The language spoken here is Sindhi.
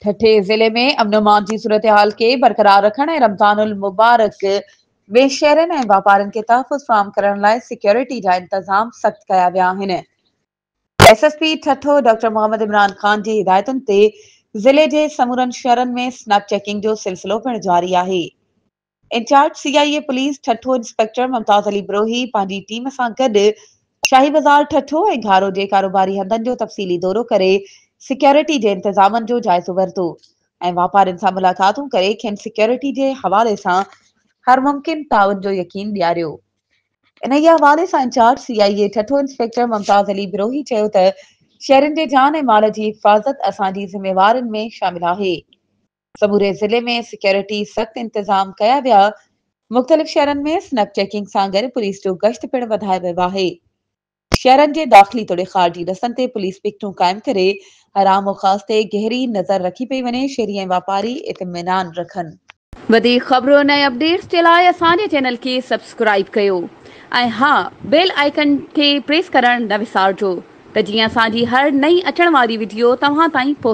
ٺٽي ضلعي ۾ امن امان جي صورتحال کي برقرار رکڻ ۽ رمضان المبارڪ ۾ شهرين ۽ واپارين کي تحفظ فراهم ڪرڻ لاء سيڪيورٽي جا انتظام سخت ڪيا ويا آهن. S S P Thatta doctor Muhammad Imran Khan جي هدايتن تي ضلعي جي سمورن شهرن ۾ سنيپ چيڪنگ جو سلسلو پڻ جاري آهي. Incharge C I A police Thatta inspector Mumtaz Ali Brohi پنهنجي ٽيم سان گڏ شاهي بازار ٺٽو ۽ گهارو جي ڪاروباري هنڌن جو تفصيلي دورو ڪري سيڪيورٽي جي انتظامن جو جائزو ورتو ۽ واپارين سان ملاقاتون ڪري کين سيڪيورٽي جي حوالي سان هر ممڪن تعاون جو يقين ڏياريو. انهيء حوالي سان incharge C I A Thatta inspector Mumtaz Ali Brohi چيو ته شهرين جي جان ۽ مال جي حفاظت اسان جي ذميوارين ۾ شامل آهي. سموري ضلعي ۾ سيڪيورٽي سخت انتظام ڪيا ويا، مختلف شهرن ۾ سنيپ چيڪنگ سان گڏ پوليس جو گشت پڻ وڌايو ويو آهي، شهرن جي داخلي توڙي خارجي رستن تي پوليس پڪٽون قائم ڪري هر عام و خاص تي گهري نظر رکي پئي وڃي، شهري ۽ واپاري اطمينان رکن. وڌيڪ خبرن ۽ اپڊيٽس جي لاء اسان جي چينل کي سبسڪرائيب ڪيو ۽ ها بيل آئيڪن کي پريس ڪرڻ نه وسارجو ته جيئن اسان جي هر نئين اچڻ واري وڊيو توهان تائين پهچي.